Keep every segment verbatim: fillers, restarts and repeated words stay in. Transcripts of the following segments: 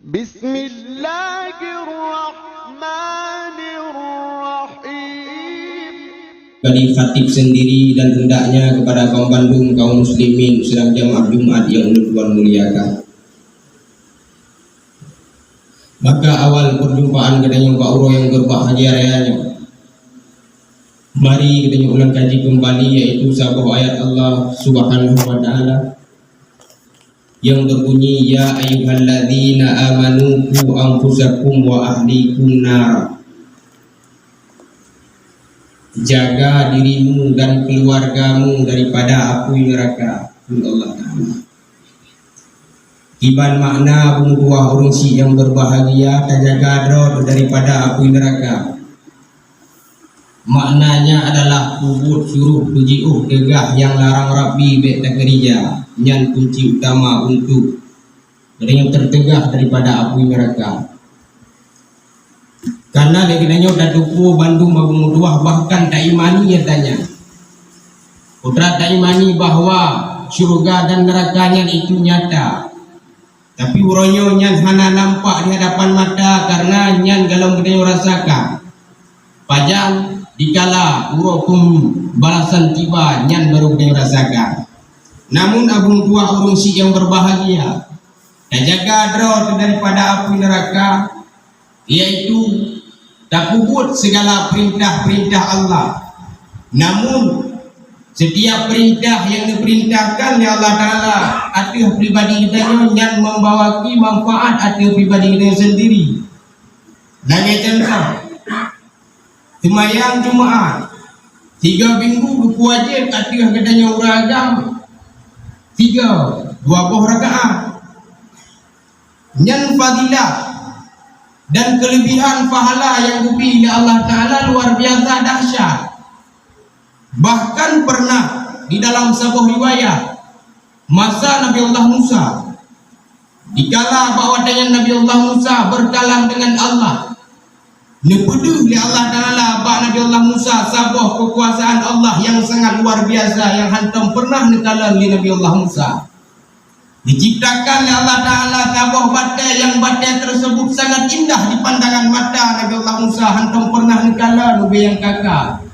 Bismillahirrahmanirrahim. Bagi khatib sendiri dan hendaknya kepada kaum bandum kaum muslimin sidang jamaah Jumat yang ulôn tuan muliakan. Maka awal perjumpaan geutanyoe bak uroe nyang berbahagia raya nyoe, mari geutanyoe ulang kaji kembali, yaitu saboh ayat Allah Subhanahu wa Ta'ala yang berbunyi, "Ya ayyuhalladzina amanu qu anfusakum wa ahlikum nara." Jaga dirimu dan keluargamu daripada apui neraka, kheun Allah Ta'ala. Kiban makna beumeutuwah ureuëng syiek nyang berbahagia, tajaga droe daripada apui neraka. Maknanya adalah peubuet suruh, peujiôh teugah nyang larang Rabbi bék takeurija, nyan kunci utama untuk geutanyoe teuteugah daripada apui neraka. Karena lé geutanyoe tateupeue bandum beumeutuwah, bahkan taimani nyata nyan. Peue teuma taimani bahwa syeuruga dan neuraka nyan itu nyata. Tapi uroe nyoe nyan hana nampak di hadapan mata, karena nyan golom geutanyoe rasakan. Pajan dikala uroe peubalasan tiba, nyan barô geutanyoe rasakan. Namun, beumeutuwah ureuëng syiek nyang berbahagia, tajaga droe daripada apui neraka, yaitu tapeubuet segala perintah-perintah Allah. Namun, setiap perintah yang diperintahkan oleh Allah Ta'ala ateueh pribadi geutanyoe nyan membawaki manfaat ateueh pribadi geutanyoe sendiri. Lagée contoh, seumayang Jumaat tiga minggu geupeuwajéb ateueh geutanyoe ureuëng agam tiga, dua boh rakaat. Nyan fadilah dan keulebihan pahala nyang geubri lé Allah Ta'ala luar biasa dahsyat. Bahkan pernah di dalam saboh riwayat, masa Nabi Allah Musa, dikala bak watée nyan Nabi Allah Musa berkalam dengan Allah, neupeudeuh lé Allah Ta'ala bak Nabi Allah Musa saboh keukuasaan Allah nyang sangat luar biasa nyang hantom pernah neukalon lé Nabi Allah Musa. Diciptakan lé Allah Ta'ala saboh batée nyang batée tersebut sangat indah di pandangan mata Nabi Allah Musa, hantom pernah neukalon ubé nyang ka-ka.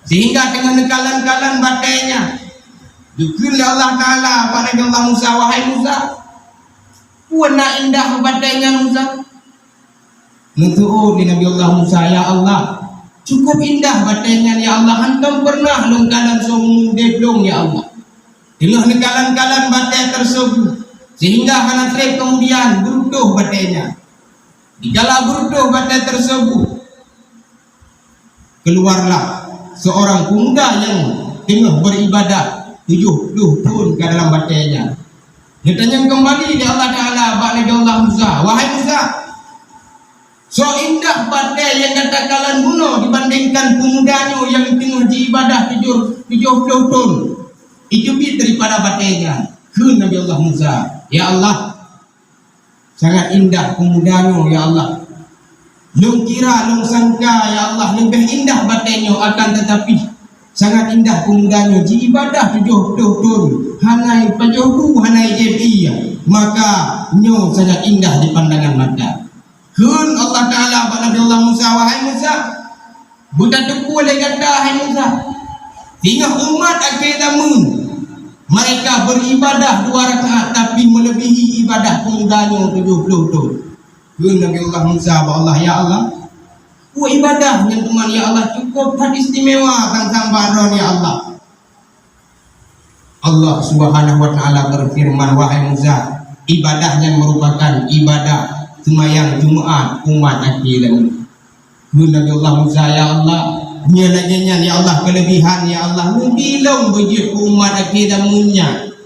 Sehingga teungoh neukalon-kalon batée nyan, geukheun lé Allah Ta'ala bak Nabi Allah Musa, "Wahai Musa, peue na indah batée nyan, Musa?" Neuseuôt lé Nabi Allah Musa, "Ya Allah, cukup indah batée nyan, ya Allah, hantom pernah lôn kalon seumeu udeb lôn, ya Allah." Teungoh neukalon-kalon batée tersebut, sehingga hana treb keumudian beureutoh batée nyan. Dikala beureutoh batée tersebut, keluarlah seorang pemuda nyang teungoh beuribadah tujoh ploh thon ka dalam batée nyan. Geutanyong keumbali lé Allah Ta'ala bak Nabi Allah Musa, "Wahai Musa, soe indah batée nyang gata kalon bunoe dibandingkan pemuda nyoe nyang teungoh jiibadah tujoh, tujoh ploh thon? Itu biet daripada batée nyan." Kheun Nabi Allah Musa, "Ya Allah, sangat indah pemuda nyoe, ya Allah. Lôn kira, lôn sangka, ya Allah, leubeh indah batée nyoe, akan tetapi sangat indah pemuda nyoe, jiibadah tujoh ploh thon, hana pajoh bu, hana jieb ie, maka nyoe sangat indah di pandangan mata." Kheun Allah Ta'ala bak Nabi Allah Musa, "Wahai Musa, beutateupeue lé gata, hai Musa, teungoh umat akhé zameun, mereka beuribadah dua rakaat, tapi meuleubèhi ibadah peumuda nyoe tujoh ploh thon." Kheun Nabi Allah Musa bak Allah, "Ya Allah, peue ibadah nyan teuma, ya Allah, cukup that istimewa tang-tang bak droe, ya Allah." Allah Subhanahu wa Ta'ala beufeureuman, "Wahai Musa, ibadah nyan meurupakan ibadah seumayang Jumaat umat akhé laén." Kheun Nabi Allah Musa, "Ya Allah, nyoe lagèe nyan, ya Allah, keuleubihan, ya Allah, neubi lôn beujeuet keu umat akhé zameun nyan."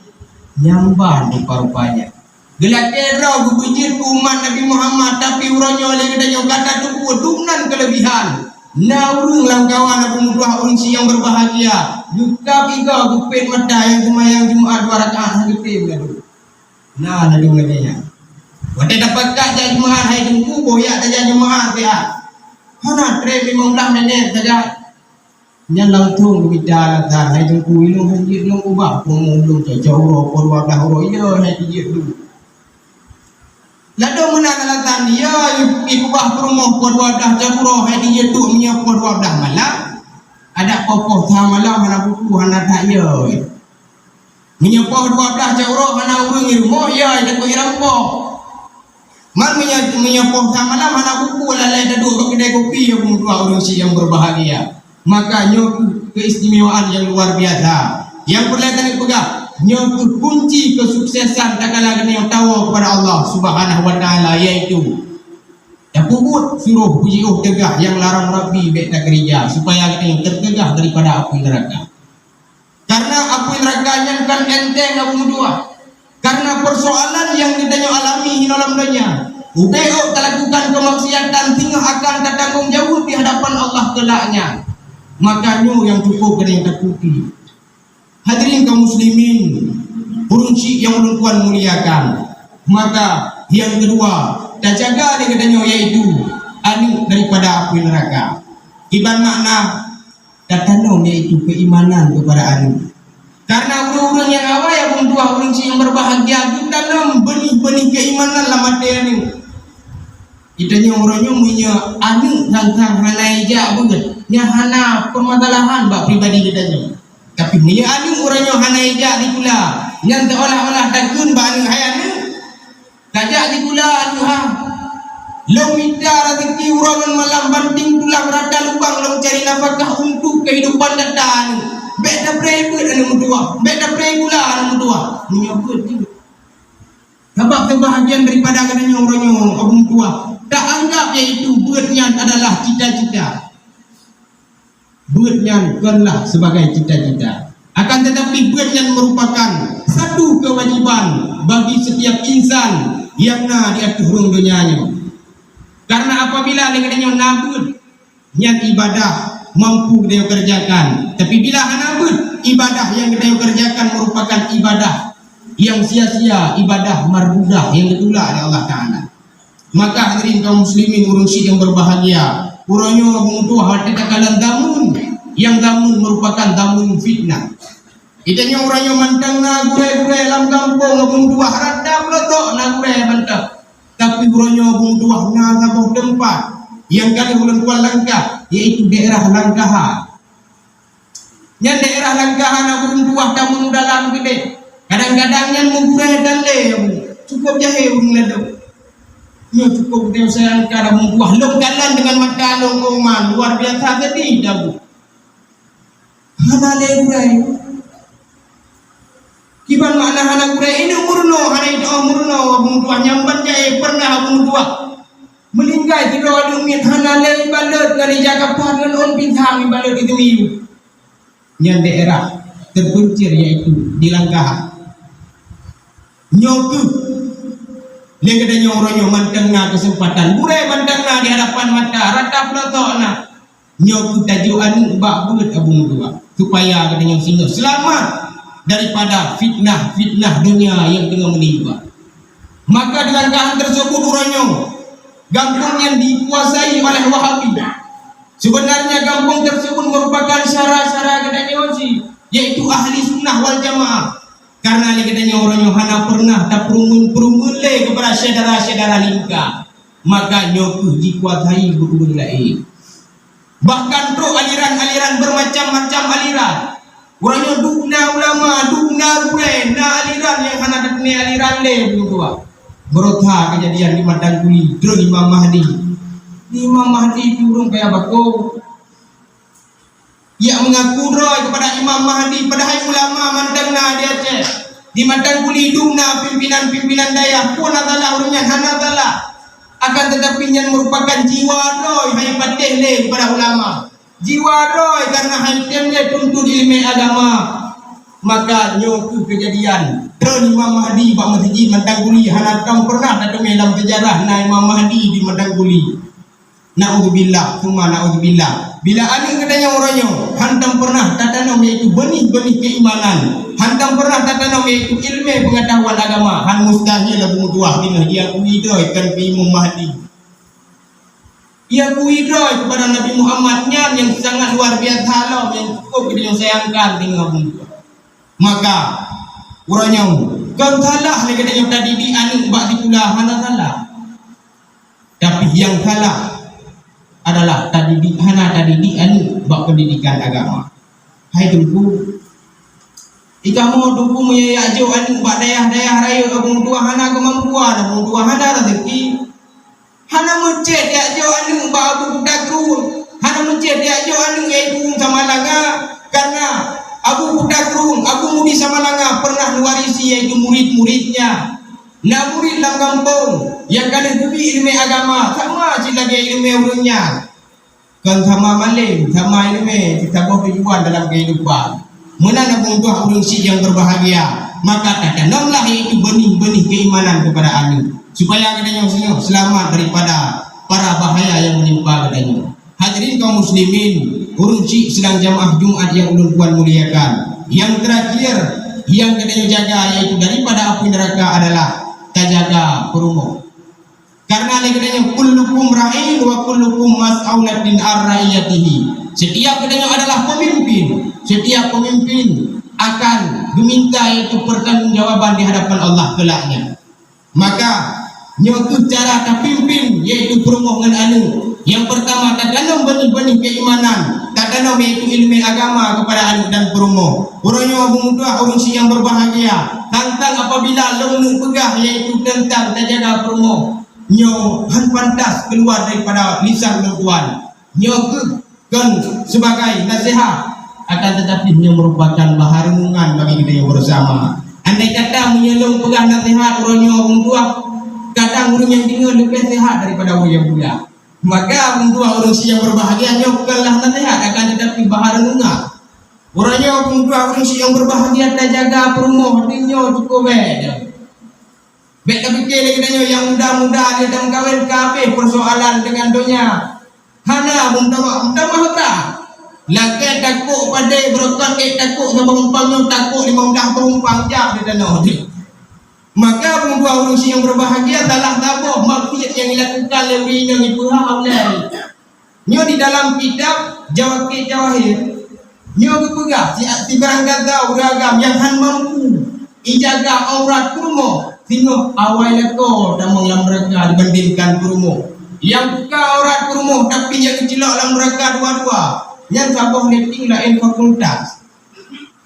Nyan ban rupa-rupanya. Geulakèe droe geubeujeuet keu umat Nabi Muhammad, tapi uroe nyoe lé geutanyoe ka tateupeue dum nan keuleubihan. Na ureueng lam kawan Abu Mudhwah, ureueng si nyang berbahagia, geukab igoe geupet mata nyang seumayang Jumaat dua rakaat hana geutem laju. Na ladôm lagèe nyan. Watèe tapakat jak Jumaat hai Teungku, boh jak tajak Jumaat siat. Hana trép limong blah minèt sagai. Nyan langsông geumita alasan, "Hai Teungku, ilôn han jeuet lôn ubah, peue lôn cocok uroe, peue dua blah uroe, ilôn han jeuet lôn." Ladôm meunan alasan, ya, ipeubah peurumoh poh dua blah cot uroe, hai di jeuet duek meunyoe poh dua blah malam. Adak poh-poh sa malam hana buku, hana that, ya. Meunyoe poh dua blah cot uroe hana ureueng di rumoh, ya, takot rampok. Man meunyoe, meunyoe poh sa malam hana buku, lalai taduek bak keudai kopi, ya, bumoe dua ureueng syiek nyang berbahagia. Maka nyoe kheueh keistimewaan nyang luar biasa. Nyang peureulèe tanyoe peugah, nyoe kheueh kunci kesuksesan tatkala geutanyoe tawoe kepada Allah Subhanahu wa Taala, yaitu tapeubuet suroh, peujiôh teugah, nyang larang Rabbi bèk takeurija, supaya geutanyoe teuteugah daripada apui neuraka. Karena apui neuraka nyan kon enteng, Abu Meutuah. Karena persoalan nyang geutanyoe alami hinoe lam donya, ubé ôk talakukan keumaksiatan singoh akan tatanggong jaweueb di hadapan Allah keulak nyan. Maka nyoe nyang cukup geutanyoe takuti. Hadirin kaum muslimin, ureueng syiek nyang ulôn tuan muliakan, maka nyang keudua, tajaga lé geutanyoe, yaitu aneuk daripada apui neuraka. Iban makna tatanom, yaitu keimanan kepada aneuk. Karena ureueng-ureueng nyang awai, Abu Meutuah, ureueng syiek nyang berbahagia, geutanom beunih-beunih keimanan lam até aneuk. Geutanyoe uroe nyoe meunyoe aneuk sang-sang hana ijak beuet, nyan hana peumasalahan bak pribadi geutanyoe. Tapi meunyoe aneuk uroe nyoe hana ijak sikula, nyan seolah-olah takheun bak aneuk, "Hai aneuk, kajak sikula aneuk ha. Lôn mita raseuki uroe ngon malam, banting tulang rata lubang lôn cari nafakah untuk kehidupan gata aneuk. Bèk tapreh beuet aneuk meutuah, bèk tapreh sikula aneuk meutuah." Meunyoe beuet jeuet. Sabab sebahagian daripada geutanyoe uroe nyoe, Abu Meutuah, taanggap yaitu beuet nyan adalah cita-cita. Beuet nyan konlah sebagai cita-cita. Akan tetapi, beuet nyan merupakan satu kewajiban bagi setiap insan nyang na di ateueh rhueng donya nyoe. Karena apabila lé geutanyoe na beuet, nyan ibadah mampu geutanyoe kerjakan. Tapi bila hana beuet, ibadah nyang geutanyoe kerjakan merupakan ibadah nyang sia-sia, ibadah mardudah nyang geutulak lé Allah Taala. Maka hadirin kaum muslimin, ureueng syiek nyang berbahagia, uroe nyoe Abu Meutuah, watèe takalon zameun, nyang zameun merupakan zameun fitnah. Geutanyoe uroe nyoe mantong na gurèe-gurèe lam gampông, Abu Meutuah, rata peulotok na gurèe mantong. Tapi uroe nyoe Abu Meutuah na saboh teumpat nyang ka lheueh ulôn tuan langkah, yaitu daerah Langkaha. Nyan daerah Langkaha na Abu Meutuah, tameung dalam keudeh. Kadang-kadang nyan meugurèe dan lé, cukup jahé ureueng ladôm. Nyoe cukup geutanyoe sayangkan Abu Meutuah. Lôn kalon deungon mata lôn, oh man, luar biasa sedih tabu. Hana lé gurèe. Kiban makna hana gurèe, ineuk meurunoe, hana itôh meurunoe, Abu Meutuah, nyang ban jai pernah Abu Meutuah. Meuninggai sidroe aneuk miet, hana lé ibalot ngon ija kapah ngon ôn pisang ibalot itu iyu. Nyan daerah terpencil, yaitu di Langkaha. Nyoe kheueh lé geutanyoe uroe nyoe mantong na keuseumpatan. Gurèe mantong na di hadapan mata, rata peulotok na. Nyoe kheueh tajok aneuk bak beuet Abu Meutuah, supaya geutanyoe singoh seulamat daripada fitnah-fitnah donya nyang teungoh meunimpa. Maka di Langkahan tersebut uroe nyoe, gampông nyan dikuasai oleh Wahabi. Sebenarnya gampông tersebut merupakan syara-syara geutanyoe cit, yaitu ahli sunnah wal jamaah. Karena lé geutanyoe uroe nyoe hana pernah tapeurumeun-peurumeun lé keupada syedara-syedara lingka, maka nyoe kheueh jikuasai ureueng laén. Bahkan trok aliran-aliran, bermacam-macam aliran. Uroe nyoe dum na ulama, dum na gurèe, na aliran nyang hana tateumé aliran lé, Abu Meutuah. Baroe that keujadian di Mantang Kuli, trok Imam Mahdi. Imam Mahdi pih ureueng payah bakoe. Yak meungaku droe keupada Imam Mahdi, padahai ulama mantong na di Aceh. Di Mantang Kuli dum na pimpinan-pimpinan dayah, peue na salah ureueng nyan? Hana salah. Akan tetapi nyan meurupakan jiwa droe, han jipatéh lé keupada ulama. Jiwa droe karena han jitem lé tuntut ileumèe agama. Maka nyoe kheueh keujadian, trön Imam Mahdi bak meuseujid Mantang Kuli hana tom pernah tateumé lam seujarah na Imam Mahdi di Mantang Kuli. Naudzubillah, tsumma naudzubillah. Bila aneuk geutanyoe uroe nyoe hantom pernah tatanom, yaitu beunih-beunih keimanan, hantom pernah tatanom, yaitu ileumèe peungatahuan agama, han mustahil Abu Meutuah binèh jiakui droe kon keu Imam Mahdi. Jiakui droe keupada Nabi Muhammad nyan nyang sangat luar biasa lom, nyang cukup geutanyoe sayangkan deungon Abu Meutuah. Maka, uroe nyoe, kon salah lé geutanyoe tadidik aneuk bak sikula, hana salah. Nyang salah adalah tadidik, hana tadidik aneuk bak pendidikan agama. Hai Teungku, i kamoe Teungku meunyoe jak jok aneuk bak dayah-dayah rayeuk, Abang Tuah hana keumampuan, Abang Tuah hana rezeki. Hana meucit jak jok aneuk bak Abu Kuta Krueng, hana meucit jak jok aneuk yaitu Ureueng Samalanga, karena Abu Kuta Krueng, Abu Mudi Samalanga pernah mewarisi yaitu murid-muridnya. Na murid lam gampông nyang ka lheueh geubri ileumèe agama sama cit lagèe ileumèe ureueng nyan. Kon sama malém, sama ileumèe, saboh tujuan dalam kehidupan. Meunan Abang Tuah ureueng syiek nyang berbahagia, maka tatanamlah yaitu benih-benih keimanan kepada aneuk, supaya geutanyoe singoh selamat daripada para bahaya yang menimpa geutanyoe. Hadirin kaum muslimin, ureueng syiek sidang jamaah Jumat yang ulôn tuan muliakan, yang terakhir yang geutanyoe jaga yaitu daripada api neraka adalah tajaga peurumoh. Karena lé geutanyoe, "Kullukum ra'in wa kullukum mas'ulatin an ra'iyatihi." Setiap geutanyoe adalah pemimpin. Setiap pemimpin akan diminta yaitu pertanggungjawaban di hadapan Allah kelaknya. Maka, nyoe kheueh cara tapimpin yaitu peurumoh ngon aneuk. Yang pertama, tatanom benih-benih keimanan, tatanom yaitu ileumèe agama kepada aneuk dan peurumoh. Uroe nyoe Abang Tuah ureueng syiek yang berbahagia, tantang apabila lôn neuk peugah yaitu tentang tajaga peurumoh. Nyoe han pantas keuluwa daripada lisan ulôn tuan. Nyoe kheueh kon sibagai naseuhat, akan teutapi nyoe meurupakan bahan reunungan bagi geutanyoe bersama. Andai kata meunyoe lôn peugah naseuhat uroe nyoe Abang Tuah, kadang ureueng nyang deungoe leubeh seuhat daripada ureueng nyang peugah. Maka Abang Tuah ureueng syiek yang berbahagia, nyoe bukanlah naseuhat, akan teutapi bahan reunungan. Uroe nyoe Abang Tuah ureueng syiek yang berbahagia, tajaga peurumoh, nyoe cukup bèk. Bèk tapike lé geutanyoe nyang muda-muda lé tameukawen ka habéh persoalan deungon donya. Hana meutamah, meutamah ka. Lakèe takot padé beureukat, ék takot saboh umpang nyoe, takot limong blah boh umpang jak di tanoh deh. Maka Abang Tuah ureueng syiek yang berbahagia, salah saboh maksiat nyang dilakukan lé ureueng inong ipeuhah ulèe. Nyoe di dalam kitab Jawakit Jawahir, nyoe geupeugah, si, sibarang gata ureueng agam nyang han mampu ijaga aurat peurumoh, singoh awai lakoe tamong lam neuraka dibandingkan peurumoh. Nyang buka aurat peurumoh tapi nyang geucilok lam neuraka dua-dua, nyan saboh letting laén fakultas.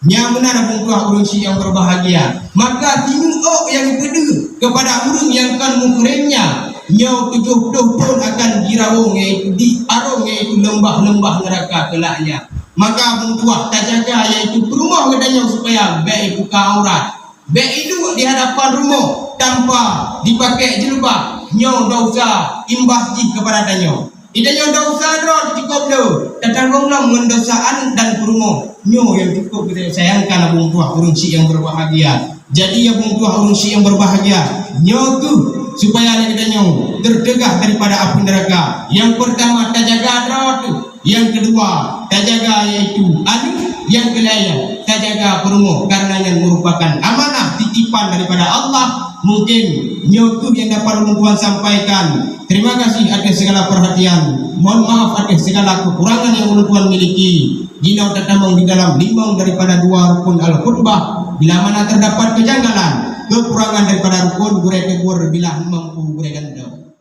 Nyang meunan Abang Tuah ureueng syiek yang berbahagia. Maka sineuk ôk nyang geupeudeuh kepada ureueng nyang kon muhrim nyan, nyoe tujoh ploh thon akan jirawong, yaitu di arong, yaitu leumbah-leumbah neuraka keulaknya. Maka Abang Tuah tajaga, yaitu peurumoh geutanyoe supaya bèk ibuka aurat, bèk iduek di hadapan rumoh tanpa dipakai jilbab. Nyoe desya imbas jih kepada tanyoe. Geutanyoe desya droe cukôp le, tatanggong lom ngon desya aneuk dan peurumoh. Nyoe nyang cukôp geutanyoe sayangkan, Abang Tuah ureueng syiek yang berbahagia. Jadi, Abang Tuah ureueng syiek yang berbahagia, nyoe kheueh supaya lé geutanyoe teuteugah daripada api neuraka. Yang pertama, tajaga droe teuh. Yang kedua, tajaga yaitu aneuk. Yang ketiga, tajaga peurumoh, karena nyan merupakan amanah titipan daripada Allah. Mungkin nyoe kheueh yang dapat ulôn tuan sampaikan. Terima kasih atas segala perhatian. Mohon maaf atas segala kekurangan yang ulôn tuan miliki. Jinoe tatamong di dalam limong daripada dua rukun al-khutbah. Bila mana terdapat kejanggalan, kekurangan daripada rukun, gurèe teubur, bila mampu gurèe gantoe.